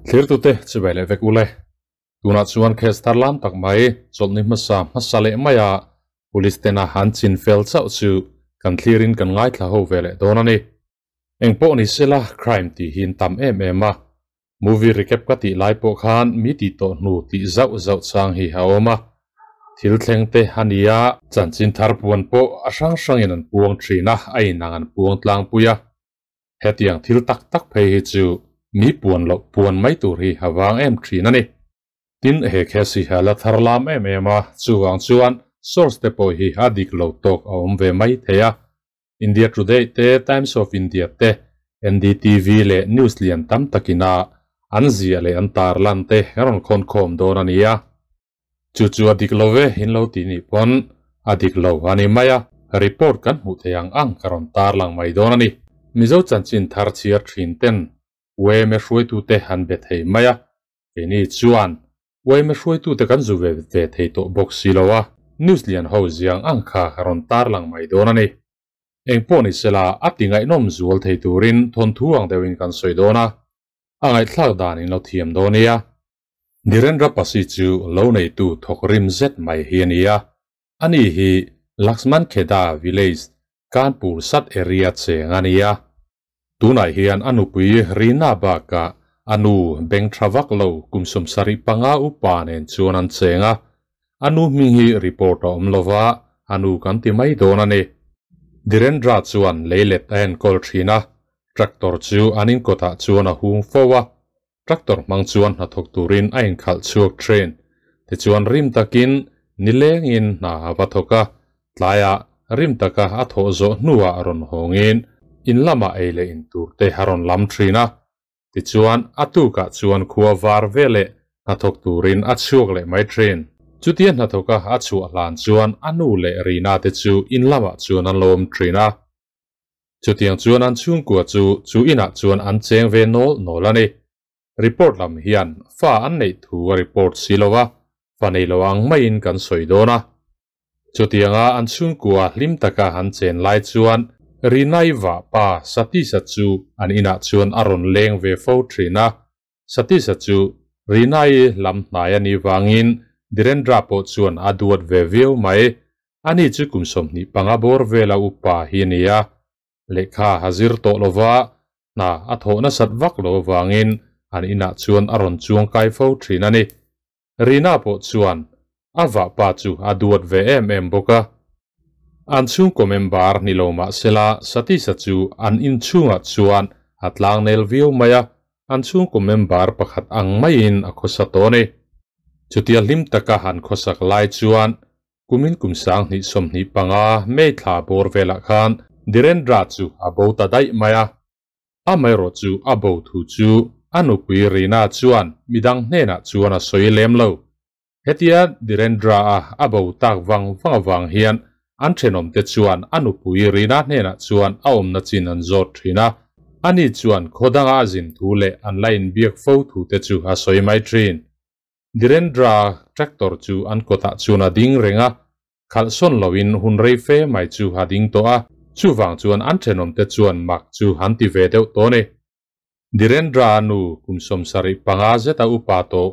Thirtute chibai leh vek ule. Tunah chuan case thar lam tak mai chawlhni hmasa hmasa leh maia police tena han chin fel chauh chu kan thlirin kan ngaithla ho ve leh dawn a ni. Engpawh ni sela crime tih hi an tam em em a, movie recap ka tih lai pawh khan mi tih tawh hnu tih zauh zauh chang hi a awm a, thil thleng te a ni a, chanchin thar puan pawh a hrang hrangin an puang thin a, a inang an puang tlangpui a. Hetiang thil tak tak phei hi chu mi puan loh puan mai tur hi a vang em thin a ni. Tin, he case hi a la thar lam em em a, chuvang chuan source te pawh hi a dik lo tawk a awm ve mai thei a. India Today te, Times of India te, NDTV leh news lian tam takina an ziah leh an tarlan te a rawn khawn khawm dawn a ni a. Chu chu a dik lo ve in lo tih nih pawn a dik lo a ni mai a, report kan hmuh theih ang ang ka rawn tarlang mai dawn a ni. Mizo chanchin thar chhiar thin ten UMA hruaitute an be thei mai a, keini chuan UMA hruaitute kan zu ve ve thei tawh bawk si lo a, news lian ho ziang ang kha ka rawn tarlang mai dawn a ni. Engpawh ni sela a ti ngaihnawm zual thei turin thawnthu ang deuhin kan sawi dawn a, a ngaihthlak dan in lo thiam dawn nia. Dhirendra Pasi chu lo neitu thawk rim zet mai hi a ni a, ani hi Laxman Kheda village, Kanpur Sat area cheng a ni a. Tunah hian a nupui Reena bakah a nu beng tha vak lo kum 75 upa nen chuan an cheng a, a nu hming hi report a awm lova, a nu kan ti mai dawn a ni. Dhirendra chuan leilet a enkawl thin a, tractor chu an inkawtah chuan a hung fo a, Tractor hmang chuan hnathawk turin a inkhalh chhuak thin. Tichuan rim takin nilengin hna a va thawk a, tlaiah rim taka a thawh zawh hnuah rawn hawngin in lamah ei leh in tur te a rawn lam thin a. Tichuan a tukah chuan khua var veleh hnathawk turin a chhuak leh mai thin. Chutia hnathawka a chhuah hlan chuan a nu leh Rina te chu in lamah chuan an lo awm thin a. Chutiang chuan an chhungkua chu chu inah chuan an cheng ve nawl nawl a ni. Report lam hian fa an neih thu a report si lo a, fa nei lo ang maiin kan sawi dawn a. Chutianga an chhungkua hlim taka an chen lai chuan Rinai vahpa Satisa chu an inah chuan a rawn leng ve fo thin a. Satisa chu Rinai lam hnai a nih vangin Dhirendra pawh chuan a duat ve viau mai. Ani chu kum 25 bawr vela upa hi a ni a, lehkha a zir tawh lova, hna a thawh nasat vak lo avangin an inah chuan a rawn chuang kai fo thin a ni. Rina pawh chuan a vahpa chu a duat ve em em bawk a. An chhungkaw member ni lo mah sela Satisa chu an inchhungah chuan a tlangnel viau mai a, an chhungkaw member pakhat ang maiin a khawsa tawh a ni. Chutia hlim taka han khawsak lai chuan Kumin kum 2025 May thla bawr velah khan Dhirendra chu a bo ta daih mai a. Amaherawh chu a bo thu chu a nupui Reena chuan midang hnenah chuan a sawi lem lo. Hetia Dhirendra-a a bo tak vang vang avang hian an thenawmte chuan a nupui Reena hnenah chuan a awmna chin an zawt thin a. Ani chuan khaw danga a zin thu leh an la inbiak fo thute chu a sawi mai thin. Dhirendra tractor chu an kawtah chuan a ding reng a, khalh sawn loin hun rei fe mai chu a ding tawh a, chuvang chuan an thenawmte chuan mak chu an ti ve deuh tawh a ni. Dhirendra nu kum 75 zeta upa tawh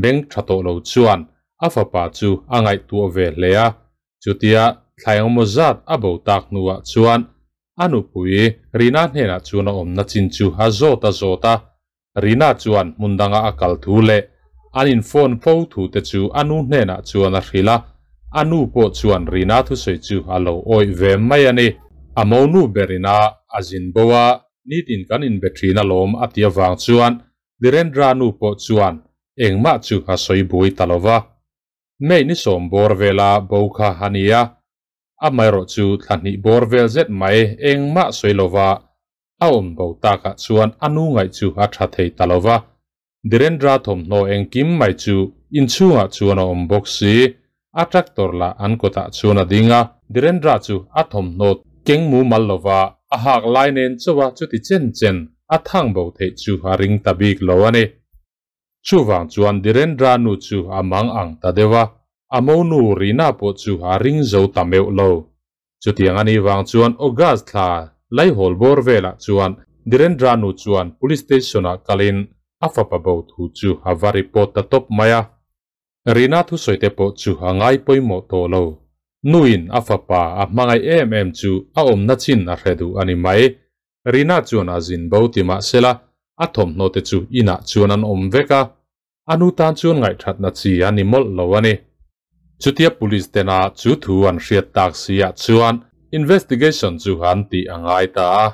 beng tha tawh lo chuan a fapa chu a ngaihtuah ve hle a, chutia thla engemaw zat a bo tak hnuah chuan a nupui Rina hnenah chuan a awmna chin chu a zawt a zawt a, Rina chuan hmun danga a kal thu leh an in phone fo thu te chu a nu hnenah chuan a hrilh a, a nu pawh chuan Rina thusawi chu a lo awih ve mai a ni. A monu berina a zin bo a, nitin kan inbe thin alawm a ti avang chuan Dhirendra nu pawh chuan engmah chu a sawi buai ta lo va. May ni sawm bawr vela bo kha a ni a, amaherawh chu thla hnih bawr vel zet mai engmah sawi lova A awm bo takah chuan a nu ngaih chu a tha thei ta lo va, Dhirendra thawmhnaw engkim mai chu inchhungah chuan a awm bawk si. A tractor lah an kawtah chuan a ding a, Dhirendra chu a thawmhnaw keng mumal lo va, a hak lai nen chauha chuti chen chen a thang bo theih chu a ring ta bik lo a ni. Chuvang chuan Dhirendra nu chu a mang ang ta deuh a, a monu Rina pawh chu a ring zo ta meuh lo. Chutiang a nih vang chuan August thla Laihawl bawr velah chuan Dhirendra nu chuan Police Station-ah kalin a fapa bo thu chu a va report ta tawp mai a. Rina thusawi te pawh chu a ngai pawimawh tawh lo. Nuin a fapa a hmangaih em em chu a awmna chin a hre duh a ni mai. Rina chuan a zin bo ti mah sela a thawmhnaw te chu inah chuan an awm vek a, a nu tan chuan ngaihthatna chi a ni mawlh lo a ni. Chutia police tena chu thu an hriat tak si ah chuan investigation chu an tih a ngai ta a.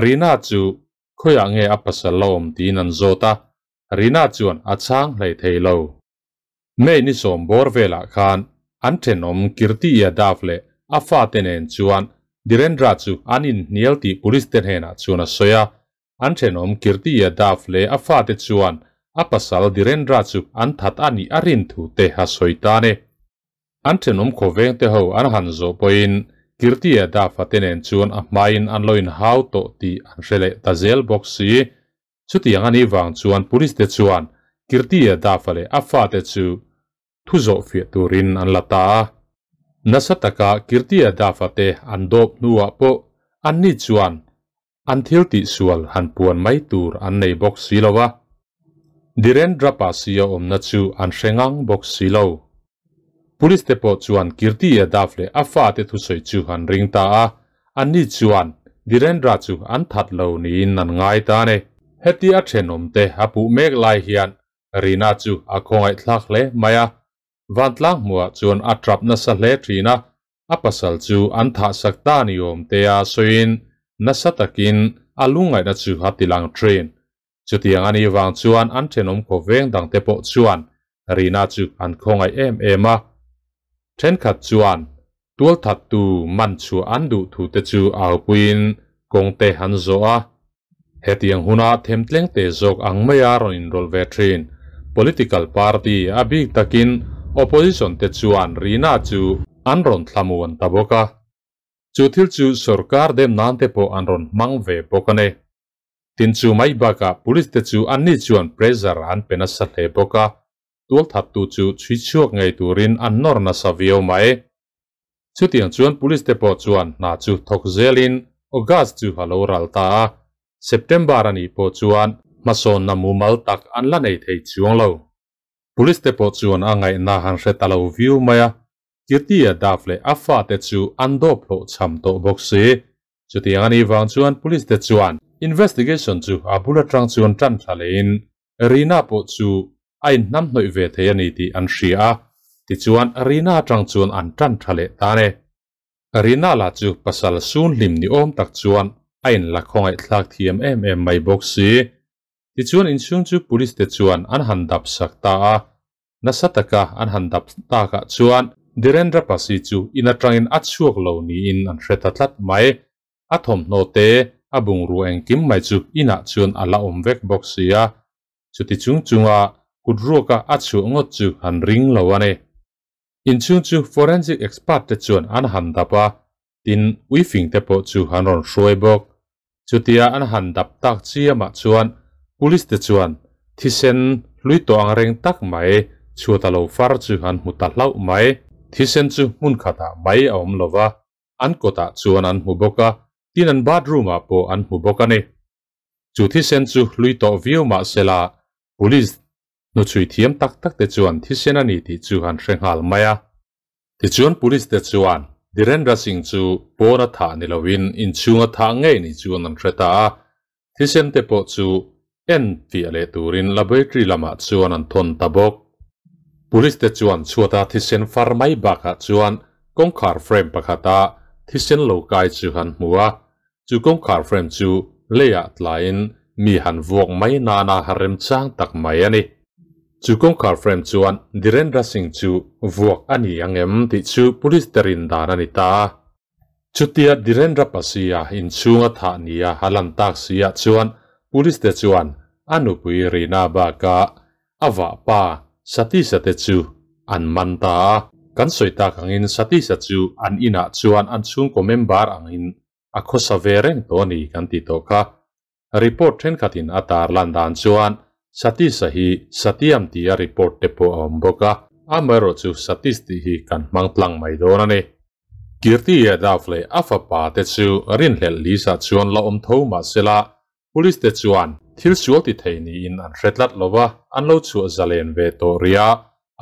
Rina chu khawiah nge a pasal la awm tiin an zawt a, Rina chuan a chhang hlei thei lo. May ni sawm bawr velah khan an thenawm Kirti Yadav leh a fate nen chuan Dhirendra chu an inhnial tih police te hnenah chuan a sawi a. An thenawm Kirti Yadav leh a fate chuan a pasal Dhirendra chu an that a nih a rin thu te a sawi ta a ni. An thenawm khawveng te ho an han zawh pawhin Kirti Yadav a te nen chuan a hmain an lo inhau tawh tih an hre leh ta zel bawk si. Chutiang a nih vang chuan police te chuan Kirti Yadav-a leh a fate chu thu zawh fiah turin an la ta a. Nasa taka Kirti Yadav-a te an dawp hnuah pawh anni chuan an thil tihsual han puan mai tur an nei bawk si lo a. Dhirendra Pasi-a awmna chu an hre ngang bawk si lo. Police te pawh chuan Kirti Yadav leh a fate thusawi chu an ring ta a, anni chuan Dhirendra chu an that lo niin an ngai ta a ni. Heti a thenawmte a puh mek lai hian Rina chu a khawngaihthlak hle mai a, vantlang hmuhah chuan a trap nasa hle thin a, a pasal chu an thahsak ta ni awm tea sawiin nasa takin a lungngaihna chu a tilang thin. Chutiang a nih vang chuan an thenawm khawveng dangte pawh chuan Rina chu an khawngaih em em a. Thenkhat chuan tualthattu man chhuah an duh thute chu aupuiin kawngte an zawh a. Hetiang huna themtlengte zawk ang maia rawn inrawlh ve thin political party a bik takin opposition te chuan Rina chu an rawn thlamuan ta bawk a. Chu thil chu sorkar dem nan te pawh an rawn hmang ve bawk a ni. Tin chu mai bakah police te chu anni chuan pressure an pe nasa hle bawk a, tualthattu chu chhui chhuak ngei turin an nawr nasa viau mai. Chutiang chuan police te pawh chuan hna chu thawk zelin August chu a lo ral ta a, September a nih pawh chuan hmasawnna mumal tak an la nei thei chuang lo. Police te pawh chuan a ngaihna han hre ta lo viau mai a, Kirti Yadav leh a fate chu an dawp hlawh chham tawh bawk si. Chutiang a nih vang chuan police te chuan investigation chu a bul atang chuan tan tha lehin Rina pawh chu a inhnamhnawih ve thei a ni tih an hria a, tichuan Rina atang chuan an tan tha leh ta a ni. Rina lah chu pasal sun hlim ni awm tak chuan a inla khawngaihthlak thiam em em mai bawk si. Tichuan inchhung chu police te chuan an han dap sak ta a, nasa taka an han dap takah chuan Dhirendra Pasi chu in atangin a chhuak lo niin an hre ta tlat mai. A thawmhnaw te, a bungrua engkim mai chu inah chuan a la awm vek bawk si a, chuti chung chunga kut ruaka a chhuah ngawt chu han ring lo a ni. Inchhung chu forensic expert te chuan an han dap a, tin uifing te pawh chu an rawn hruai bawk. Chutia an han dap tak chiamah chuan police te chuan thisen hlui tawh ang reng tak mai chhuat a lo far chu an hmu ta hlauh mai. Thisen chu hmun khatah mai a awm lo va, an kawtah chuan an hmu bawk a, tin an bathroom ah pawh an hmu bawk a ni. Chu thisen chu hlui tawh viau mah sela police hnuchhui thiam tak tak te chuan thisen a ni tih chu an hre nghal mai a. Tichuan police te chuan Dhirendra Singh chu pawn a thah ni loin inchhung a thah ngei ni chuan an hre ta a, thisen te pawh chu en fiah leh turin laboratory lamah chuan an thawn ta bawk. Police te chuan chhuata thisen far mai bakah chuan kawngkhar frame pakhata thisen lo kai chu han hmu a, chu kawngkhar frame chu leiah tlaiin mi han vuak mai nana remchang tak mai a ni. Chu kawngkhar frame chuan Dhirendra Singh chu vuak a ni ang em tih chu police te rin dan a ni ta a. Chutia Dhirendra Pasia inchhunga thah nia a lan tak siah chuan police te chuan a nupui Rina bakah a vahpa Satish-a te chu an man ta a. Kan sawi tak angin Satish-a chu an inah chuan an chhungkaw member angin a khawsa ve reng tawh a ni kan tih tawh kha. Report thenkhatin a tarlan dan chuan Satish-a hi Satyam tia report te pawh a awm bawk a, amaherawh chu Satish tih hi kan hmang tlang mai dawn a ni. Kirti Yadav leh a fapa te chu rinhlelh Lisa chuan la awm tho mahsela Police te chuan thil sual ti thei niin an hre tlat lova, an lo chhuah zalen ve tawh rih a,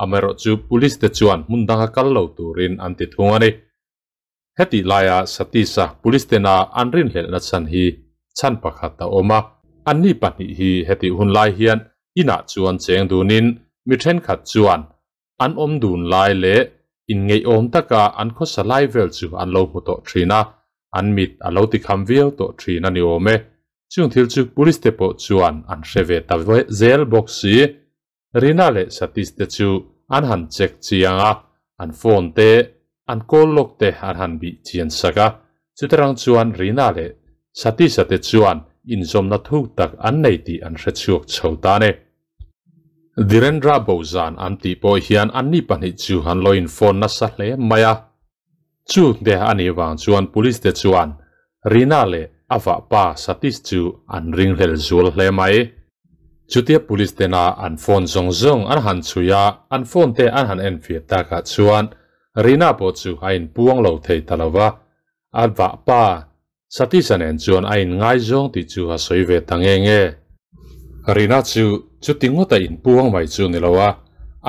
amaherawhchu police te chuan hmun danga kal lo turin an ti thung a ni. Hetih laia Satish-a police tena an rinhlelhna chhan hi chhan pakhat a awm a, anni pahnih hi hetih hun lai hian inah chuan cheng dunin mi thenkhat chuan an awm dun lai leh inngeihawm taka an khawsa lai vel chu an lo hmu tawh thin a, an mit a lo tikham viau tawh thin a ni awm e. Chung thil chu police te pawh chuan an hre ve ta zel bawk si. Rina leh Satish te chu an han check chiang a, an phone te, an call log te an han bih chian sak a. Chutarang chuan Rina leh Satish-a te chuan inzawmna thuk tak an nei tih an hre chhuak chho ta a ni. Dhirendra Bozan an tih pawh hian anni pahnih chu an lo in phone nasa hle mai a. Chu te a nih vang chuan police te chuan Rina leh a vahpa Satish chu an ringhlel zual hle mai. Chutia police tena an phone zawng zawng an han chhui a, an phone te an han enfiah takah chuan Rina pawh chu a inpuang lo thei ta lo va, a vahpa Satish-a nen chuan a inngaizawng tih chu a sawi ve ta nge nge. Rina chu chuti ngawta inpuang mai chu ni lo a,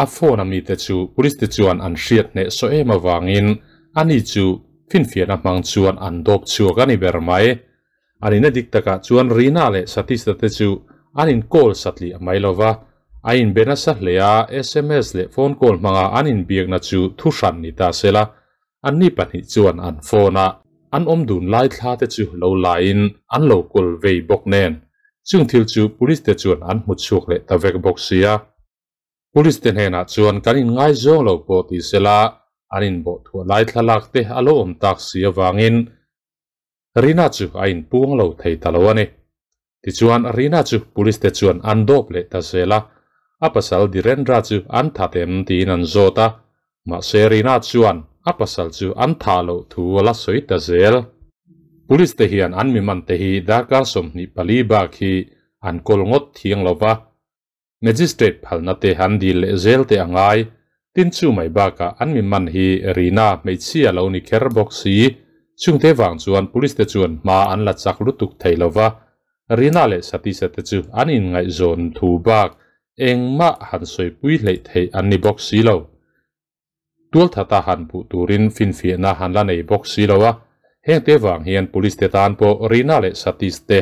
a phone a mite chu police te chuan an hriat hneh saw em avangin ani chu finfiahna hmang chuan an dawp chhuak a ni ber mai. A nihna dik takah chuan Rina leh Satish-a te chu an inkawl satliah mai lo va, a inbe nasa hle a, sms leh phone call hmanga an inbiakna chu thuhran ni ta se la, Anni pahnih chuan an phone a an awm dun lai thla te chu lo laiin an lo kawl vei bawk nen, chung thil chu police te chuan an hmu chhuak leh ta vek bawk sia. Police te hnenah chuan kan inngaizawng lo pawh ti sela an inbawh thuah lai thlalak te a lo awm tak si avangin Rina chu a inpuang lo thei ta lo a ni. Tichuan Rina chu police te chuan an dawp leh ta zel a, a pasal Dhirendra chu an that em tiin an zawt a, mahse Rina chuan a pasal chu an thah loh thu a la sawi ta zel. Police te hian an mi man te hi darkar 24 bak hi an kawl ngawt thiang lo va, Magistrate phalna te an dil leh zel te a ngai. Tin chu mai bakah an mi man hi Rina hmeichhia lo ni kher bawk si. Chungte vang chuan police te chuan hma an la chak lutuk thei lo va. Rina leh Satish-a te chu an inngaihzawn thu bak engmah han sawipui hleih theih an ni bawk si lo. Tualthata han puh turin finfiahna han la nei bawk si lo a, hengte vang hian police te tan pawh Rina leh Satish te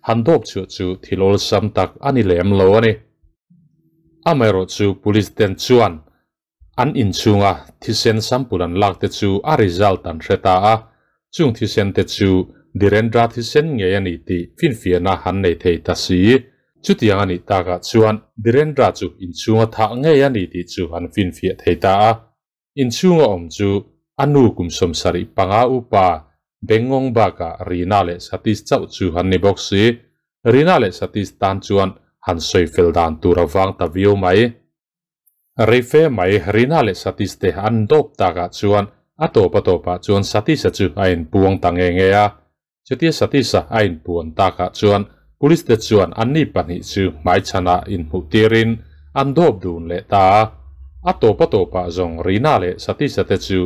han dawp chhuah chu thil awlsam tak a ni lem lo a ni. Amaherawhchu police ten chuan an inchhunga thisen sample an lak te chu a result an hre ta a, chung thisen te chu Dhirendra thisen ngei a ni tih finfiahna han nei thei ta si. Chutiang a nih takah chuan Dhirendra chu inchhunga thah ngei a ni tih chu an finfiah thei ta a. Inchhunga awm chu a nu kum 75 upa Bengngawng bakah Rina leh Satish chauh chu an ni bawk si. Rina leh Satish tan chuan han sawi fel dan tur a vang ta viau mai. Reife mai Rina leh Satish te an dawp takah chuan a tawp a tawpah chuan Satish-a chu a inpuang ta nge nge a. Chutia Satish-a a inpuan takah chuan Police te chuan anni pahnih chu hmaichhanah inhmuh tirin an dawp dun leh ta a. A tawp a tawpah zawng Rina leh Satish-a te chu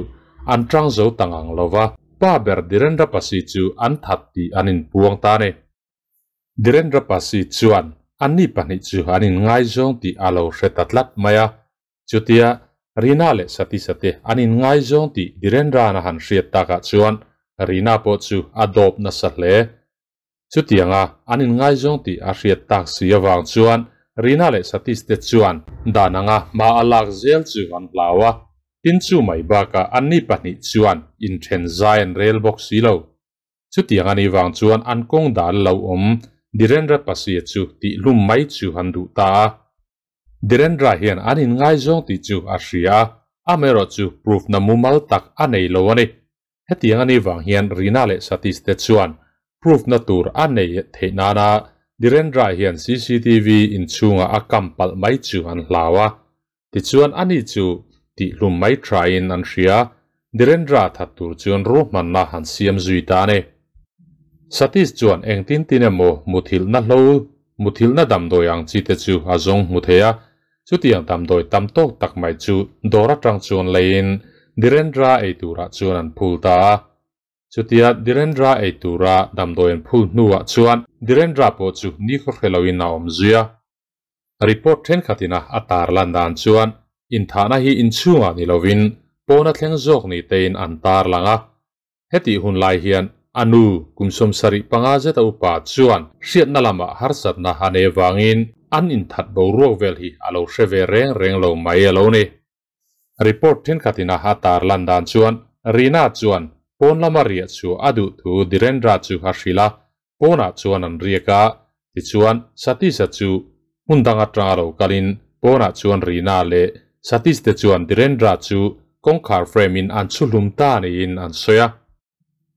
an tang zo ta ngang lo va, pa ber Dhirendra Pasi chu an that tih an inpuang ta a ni. Dhirendra Pasi chuan anni pahnih chu an inngaizawng tih a lo hre ta tlat mai a. Chutia Rina leh Satish-a te an inngaizawng tih Dhirendra'n a han hriat takah chuan Rina pawh chu a dawp nasa hle. Chutianga an inngaizawng tih a hriat tak si avang chuan Rina leh Satish te chuan dan anga hma a lak zel chu an hlau a, tin chu mai bakah anni pahnih chuan inthen zai an rel bawk si lo. Chutiang a nih vang chuan an kawng dal lo awm Dhirendra Pasia chu tihhlum mai chu an duh ta a. Dhirendra hian an inngaizawng tih chu a hria a, amaherawhchu proof na mumal tak a nei lo a ni. Hetiang a nih vang hian Rina leh Satish te chuan proof na tur a nei theih nana Dhirendra hian cctv inchhungah a kam palh mai chu an hlau a. Tichuan ani chu tihhlum mai thain an hria, Dhirendra that tur chuan ruahmanna han siam zui ta a ni. Satish chuan engtin tin emaw muthilhna hlo, muthilhna damdawi ang chi te chu a zawng hmu thei a, chutiang damdawi tam tawk tak mai chu dawr atang chuan leiin Dhirendra ei turah chuan an phul ta a. Chutia Direndra ei tura damdawi an phul hnuah chuan Direndra pawh chu nikhaw hre loin a awm zui a. Report thenkhatina a tarlan dan chuan inthahna hi inchhungah ni lovin pawna thleng zawk ni tein an tarlang a. Hetih hun lai hian a nu kum 75 zeta upa chuan hriatna lamah harsatna a nei vangin an inthat boruak vel hi a lo hre ve reng reng lo mai a lo ni. Report thenkhatina a tarlan dan chuan Rina chuan pawn lama riah chu a duh thu Direndra chu a hrilh a, pawnah chuan an riak a, tichuan Satish-a chu hmun dang atanga lo kalin pawnah chuan Rina leh Satish te chuan Direndra chu kawngkhar frame in an chhuhlum ta niin an sawi a.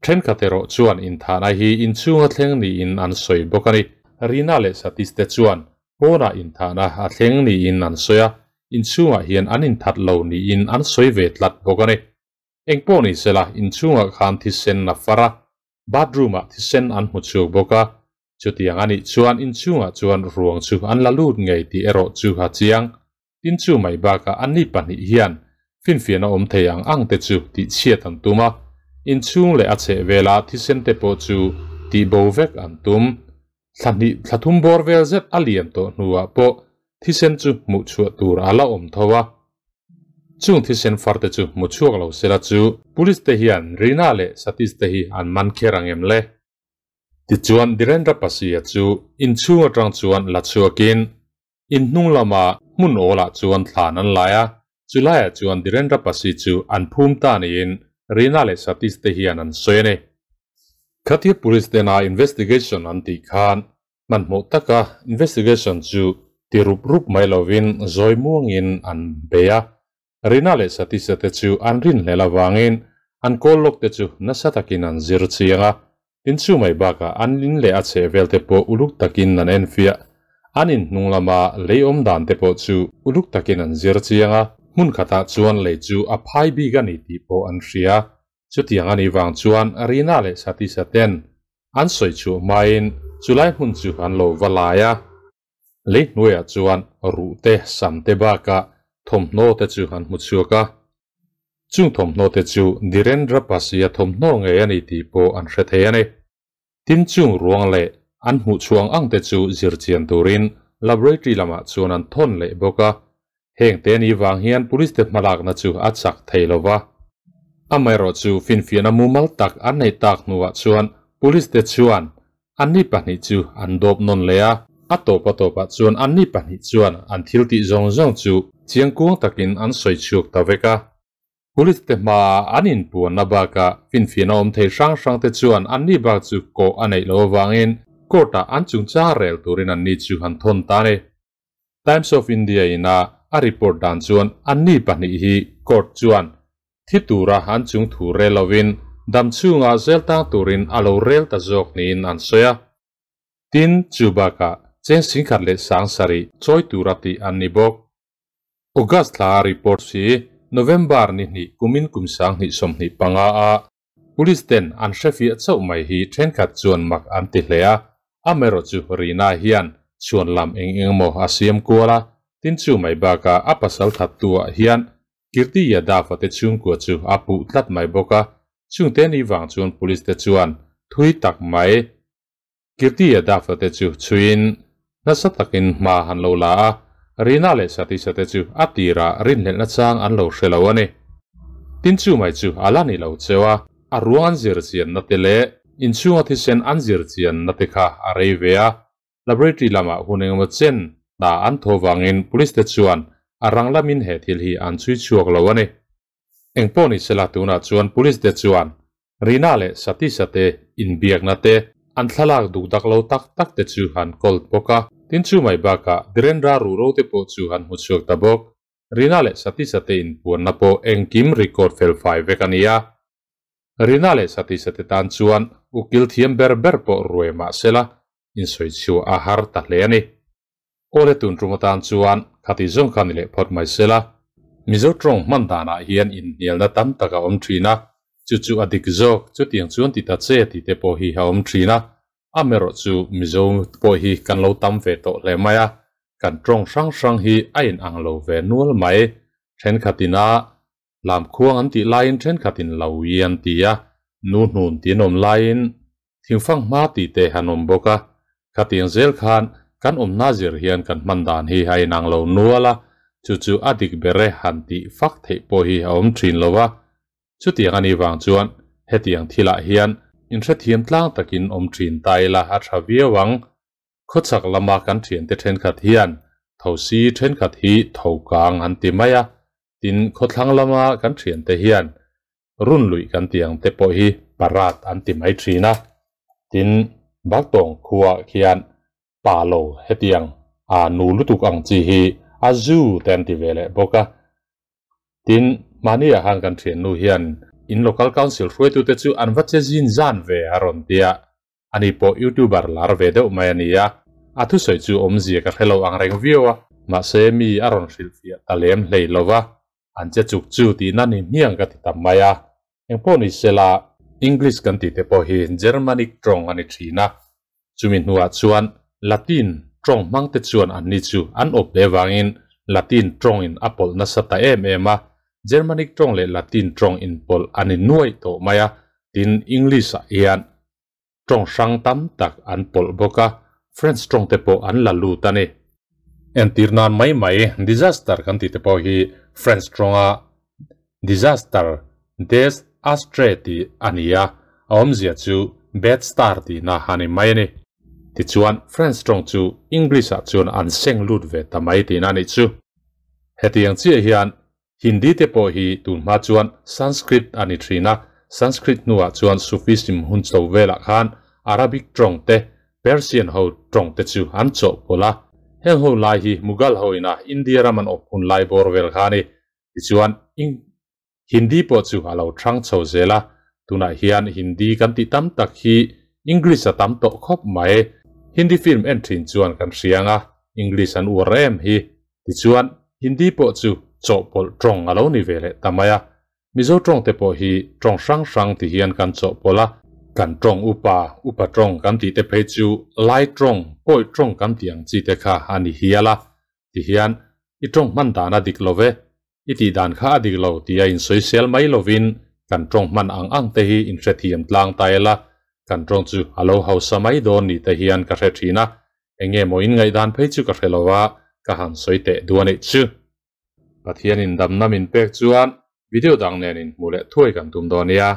Thenkhat erawh chuan inthahna hi inchhunga thleng niin an sawi bawk a ni. Rina leh Satish te chuan pawnah inthahna a thleng niin an sawi a, inchhungah hian an inthat lo niin an sawi ve tlat bawk a ni. Engpawh ni sela inchhungah khan thisen a far a, bathroom-ah thisen an hmu chhuak bawk a, chutiang a nih chuan inchhungah chuan ruang chu an la lut ngei tih erawh chu a chiang. Tin chu mai bakah anni pahnih hian finfiahna awm thei ang ang te chu tihchhiat an tum a, inchhung leh a chheh vela thisen te pawh chu tihbo vek an tum. Thla hnih thla thum bawr vel zet a liam tawh hnuah pawh thisen chu hmuh chhuah tur a la awm tho a. Chung thisen far te chu hmu chhuak lo sela chu Police te hian Rina leh Satish te hi an man kher ang em le? Tichuan Direndra Pasia chu inchhung atang chuan la chhuakin In hnung lama hmun awlah chuan thlan an lai a, chulaiah chuan Direndra Pasi chu an phum ta niin Rina leh Satish te hian an sawi a ni. Khatia Police tena investigation an tih khan hmanhmawh taka investigation chu ti rup rup mai lovin zawi muangin an bei a, Rina leh Satish-a te chu an rinhlel avangin an kawl lawk te chu nasa takin an zir chiang a, tin chu mai bakah an in leh a chheh vel te pawh uluk takin an enfiah. An in hnung lama lei awm dan te pawh chu uluk takin an zir chiang a, hmun khatah chuan lei chu a phai bik a ni tih pawh an hria. Chutiang a nih vang chuan Rina leh Satish-a ten an sawi chhuah hmain chulai hmun chu an lo va lai a. Lei hnuaiah chuan ruh te, sam te bakah thawmhnaw te chu an hmu chhuak a. Chung thawmhnaw te chu Direndra Pasia thawmhnaw ngei a ni tih pawh an hre thei a ni. Tin chung ruang leh an hmuh chhuang ang te chu zir chian turin laboratory lamah chuan an thawn leh bawk a. Heng te ni vang hian police te hmalakna chu a chak thei lo va. Amaherawhchu finfiahna mumal tak an neih tak hnuah chuan police te chuan Anni pahnih chu an dawp nawn leh a, a tawp a tawpah chuan anni pahnih chuan an thil tih zawng zawng chu chiangkuang takin an sawi chhuak ta vek a. Police te hmaah an inpuanna bakah finfiahna awm thei hrang hrang te chuan anni bak chu kawh a neih loh avangin court-ah an chungchang rel turin anni chu han thawn ta a ni. Times of India in a a report dan chuan anni pahnih hi court chuan thi tura an chung thu rel lovin dam chhunga zel tang turin a lo rel ta zawk niin an sawi a. Tin, chu bakah cheng singkhat leh sang sarih chawi tura tih an ni bawk. August thla a report hi November ni hnih kumin kum 2025 a Police ten an hrefiah chauh mai hi thenkhat chuan mak an ti hle a, amaherawhchu Rina hian chhuan lam eng eng emaw a siam kual a, tin chu mai bakah a pasal thattu ah hian Kirti Yadav-a te chhungkua chu a puh tlat mai bawk a, chungte ni vang chuan police te chuan thui tak mai Kirti Yadav-a te chu chhuiin nasa takin hma han lo la a, Rina leh Satish-a te chu a tirah rinhlelhna chang an lo hre lo a ni. Tin chu mai chu a la ni lo cheu a, a ruang an zir chianna te leh inchhunga thisen an zir chianna te kha a rei ve a, Laboratory lamah hun engemaw chen hna an thaw vangin police te chuan a rang lamin he thil hi an chhui chhuak lo a ni. Engpawh ni sela tunah chuan police te chuan Rina leh Satish-a te inbiakna te an thlalak duk dak lo tak tak te chu han kawl bawk a, tin chu mai bakah Direndra ruhro te pawh chu han hmu chhuak ta bawk. Rina leh Satish-a te inpuanna pawh engkim record fel fai vek a ni a. Rina leh Satish-a te tan chuan ukil thiam ber ber pawh ruai mah sela insawi chhuah a har ta hle a ni. Awle tun tum atan chuan khati zawng kha ni leh phawt mai sela. Mizo tawng hman danah hian inhnialna tam tak a awm thin a, chu chu a dik zawk, chutiang chuan ti ta che tih te pawh hi a awm thin a. Amaherawh chu Mizo pawh hi kan lo tam ve tawh hle mai a, kan tawng hrang hrang hi a inang lo ve nual mai. Thenkhatin a lam khuang an tih laiin thenkhatin lo i an ti a. Nu hnun ti an awm laiin thingfang hma tih te han awm bawk a, khatiang zel khan kan awmna zir hian kan hman dan hi a inang lo nual a, chu chu a dik ber e han tih fak theih pawh hi a awm thin lo a. Chutiang a nih vang chuan hetiang thilah hian inhrethiam tlang takin awm thin ta ila a tha viau ang. Khawchhak lama kan thiante thenkhat hian thosi thenkhat hi tho kang an ti mai a, tin khawthlang lama kan thiante hian run luih kan tih ang te pawh hi parat an ti mai thin a, tin Baktawng khuaah khian pa lo hetiang a nu lutuk ang chi hi a zu te an ti ve leh bawk a. Tin, mahniah khan kan thiannu hian in Local Council hruaitute chu an va che zin zan ve a rawn ti a, ani pawh YouTuber lar ve deuh mai a ni a, a thusawi chu awmzia ka hre lo ang reng viau a, mahse mi a rawn hrilhfiah ta lem hlei lo va, an che chuk chu tihna ni hmiang ka ti ta mai a, engpawh ni sela, English kan tih te pawh hi Germanic tawng a ni thin a, Chumi hnuah chuan Latin tawng hmangte chuan anni chu an awp hle vangin Latin tawngin a pawlh nasa ta em em a, Germanic tawng leh Latin tawng inpawlh a ni nuaih tawh mai a, tin English-ah hian tawng hrang tam tak an pawlh bawk a, French tawng te pawh an la lut a ni. Entir nan mai mai disaster kan tih te pawh hi French tawnga disaster, des astre tih a ni a, a awmzia chu bad star tihna a ni mai a ni. Tichuan French tawng chu English ah chuan an seng lut ve ta mai tihna a nih chu. Hetiang chiah hian Hindi te pawh hi tun hma chuan Sanskrit a ni thin a, Sanskrit hnuah chuan Sufism hun chho velah khan Arabic tawng te, Persian ho tawng te chu an chawhpawlh a. Heng ho lai hi Mughal ho ina India ram an awp hun lai bawr vel kha a ni. Tichuan, Hindi pawh chu a lo thang chho zel a, tunah hian Hindi kan tih tam tak hi English a tam tawh khawp mai. Hindi film en thin chuan kan hria ang a, English an uar em hi. Tichuan, Hindi pawh chu chawhpawlh tawng a lo ni ve leh ta mai a. Mizo tawng te pawh hi tawng hrang hrang ti hian kan chawhpawlh a, kan tawng upa, upa tawng kan tih te phei chu Lai tawng, Pawi tawng kan tih ang chi te kha a ni hial a. Tihian, i tawng hman dan a dik lo ve, i tih dan kha a dik lo tia insawisel mai lovin kan tawng hman ang ang te hi inhrethiam tlang ta ila, kan tawng chu a lo hausa mai dawn ni te hian ka hre thin a, enge maw inngaihdan phei chu ka hre lo a, ka han sawi teh duh a nih chu. Pathianin damna min pek chuan video dang nen inhmuh leh thuai kan tum dawn nia.